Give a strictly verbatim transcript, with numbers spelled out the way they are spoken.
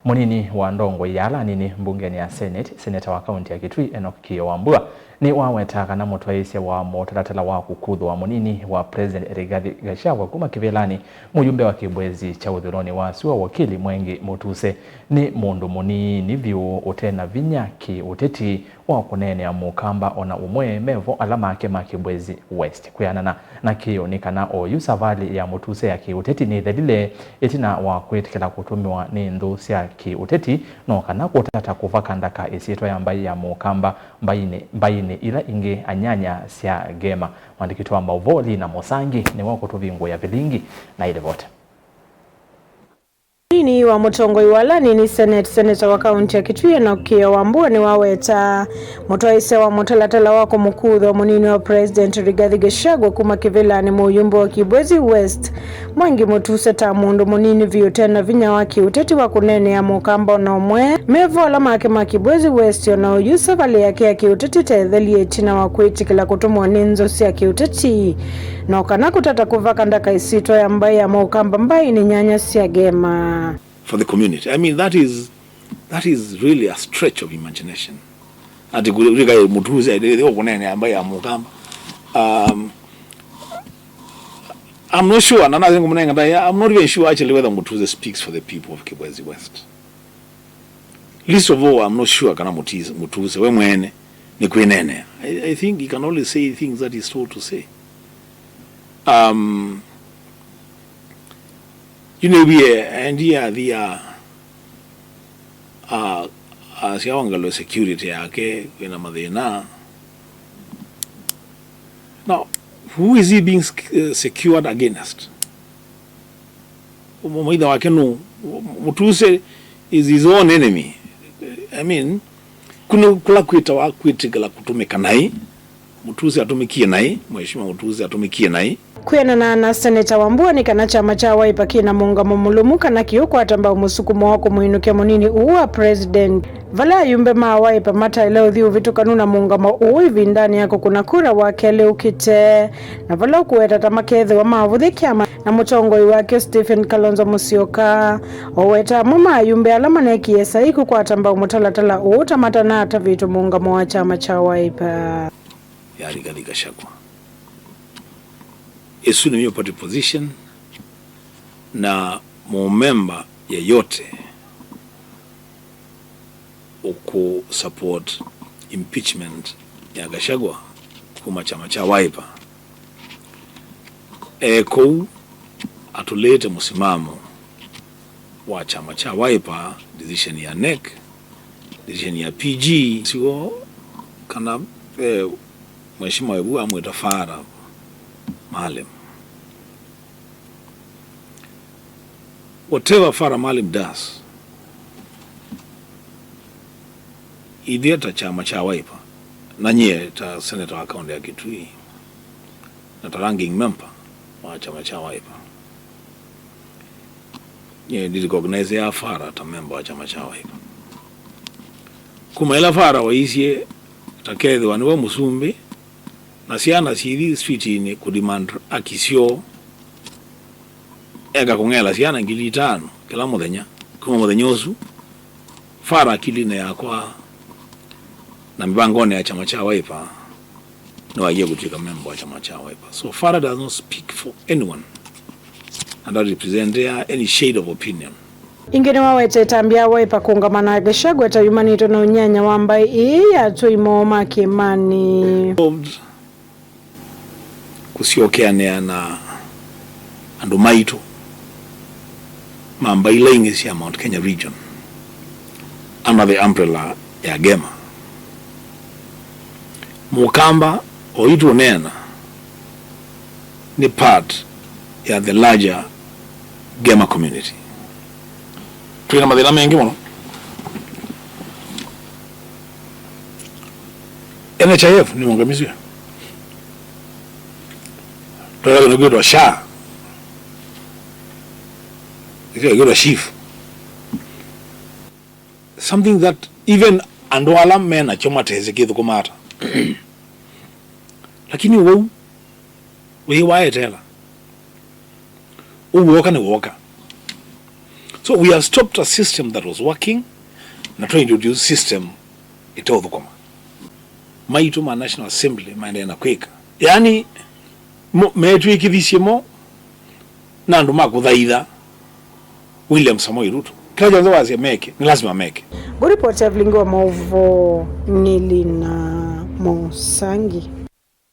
Mũnini wa ndongoi ya ala anini mbungenĩ ya Senate, seneta wa kaunti ya Kitui, Enoch Kĩĩo Wambua, nĩwawetaa kana mũtwaĩĩsya wa mũtalatala wa kũkuthũa mũnini wa President Rigathi Gachagua kuma kĩvĩlanĩ, mũyumbe wa kĩbwezi kya ũthũĩlonĩ wa sua, wakili Mwengi Mutuse, nĩ mũndũ mũnini vyũ ũte na vinya kĩ-ũteti wa kũneenea mũkamba o na ũmwe, mevo ala make ma Kĩbwezi West. Kwĩanana na Kĩĩo nĩ kana oyu savalĩ ya Mutuse ya kĩ-ũteti nĩthelile ĩtina wa kwĩtĩkĩla kũtũmĩwa nĩ nthũ sya kĩ-ũteti, no kana kũtata kũvaka ndaka ĩsyĩtwa ya mbaĩ ya mũkamba mbaĩnĩ, mbaĩnĩ ila ingĩ anyanya sya Gema. Mwandĩki witũ wa maũvoo Lina Mũsangi nĩwe ũkũtũvingũĩa vilingi na ĩlivoti. Mũnini wa mũtongoi wa ala anini Senate, seneta wa kaunti ya Kitui Enoch Kĩĩo Wambua nĩwawetaa mũtwaĩĩsya wa mũtalatala wa kũmũkuthũa mũnini wa President Rigathi Gachagua kuma kĩvĩlanĩ, mũyumbe wa Kibwezi West, Mwengi Mutuse, ta mũndũ mũnini vyũ ũte na vinya wa kĩũteti wa kũneenea mũkamba o na ũmwe, mevo ala make ma Kibwezi West, o na oyu savalĩ yake ya kĩũteti tethelie ĩtina wa kwĩtĩkĩla kũtũmwa nĩ nthũ sya kĩũteti, no kana kũtata kũvaka ndaka ĩsyĩtwa ya mbaĩ ya mũkamba mbaĩnĩ nyanya sya Gema. For the community. I mean, that is, that is really a stretch of imagination. Ati kũlika Mutuse, ati kũneenea mbaĩ ya mũkamba. Um, I'm not sure, na nathi ngũmũnenga ndaĩa, I'm not even sure actually whether Mutuse speaks for the people of Kibwezi West. Least of all, I'm not sure kana Mutise, Mutuse we mwene nĩ kwĩneenea. I, I think he can only say things that he's told to say. Um, yu nĩw'ie aendie athi a, a, asya ongelwe security yake kwĩna mathĩna. Now, who is he being sec-, uh, secured against? Maitha wake nũ? Mutuse is his own enemy. I mean, kũla kwĩtawa kwĩtĩkĩla kũtũmĩka naĩ. Mutuse atũmĩkie naĩ, Mheshimiwa Mutuse atũmĩkie naĩ. Kwĩanana na Seneta Wambua, nĩ kana kyama kya Wiper kĩna mũngamo mũlũmu kana kĩũkwata mbau mũsukumo wa kũmwĩnũkya mũnini ũũ wa president. Vala ayumbe ma Wiper mataĩle ũthi ũvĩtũkanu na mũngamo ũũ ĩvindanĩ ya kũkũna kura wa kelĩ ũkĩte, na vala ũkũweta ta makethĩwa mavũthya kyama na mũtongoi wakyo Stephen Kalonzo Musyoka. Oweta amwe ma ayumbe ala manekie saii kũkwata mbau mũtalatala ũũ ta matanatavĩtwe mũngamo wa kyama kya Wiper. Ya Rigathi Gachagua. Ĩsu nĩyo party position, na mũmemba yeyote ũkũ support impeachment ya Gachagua kuma kyama kya Wiper, e kũu atũlĩte mũsimamo wa kyama kya Wiper, decision ya NEC, decision ya P G, sio kana, eh, Mheshimiwa Ebu amwĩta Farah Maalim. Whatever Farah Maalim does, ithyĩ ta kyama kya Wiper, na nyie ta senator wa kaunti ya Kitui, na ta ranking member wa kyama kya Wiper, nyie ndi recognize ya Farah ta member wa kyama kya Wiper. Kuma ĩla Farah waisye ta kethĩwa nĩwe mũsumbĩ, na syana sithi streetinĩ kũ demand haki syoo, eka kũng'ela syana ngili itano kĩla mũthenya. Kuma mũthenya ũsu, Farah akilinĩ yakwa na mĩvangonĩ ya kyama kya Wiper, nĩwaie kũtw'ĩka memba wa kyama kya Wiper. So Farah does not speak for anyone and doesn't represent any shade of opinion. Ĩngĩ nĩwawetete ambĩa Wiper kũũngama na Gachagua ta yumanĩtwe na ũnyanya wa mbaĩ ĩĩ ya atũi moo ma kĩĩmanĩ. Involved kũsyokeanĩa na andũ maitũ ma mbaĩ ila ingĩ sya Mount Kenya region under the umbrella ya Gema. Mũkamba oyu tũneena nĩ part ya the larger Gema community. Twĩ na mathĩna maingĩ mũno. N H I F nĩ mũngamisw'e. Twĩna kĩndũ kĩtwa SHA. Kĩtwa SHIF. Something that even andũ ala me nakyo matesĩ kĩthũkũma ata. Lakini ũu wĩĩ waetela. Ũu woka nĩ woka. So we have stopped a system that was working, na twa introduce system ĩteũthũkũma. Maitũ ma National Assembly maendeea na kwĩka. Yaani, mo-, metwĩkĩthisye mo na andũ ma kũthaitha William Samoei Ruto. Kĩla kyonthe wasya meke, nĩ lasima meke. Ngũripoti ya vilingi wa maũvoo nĩ Lina Mũsangi.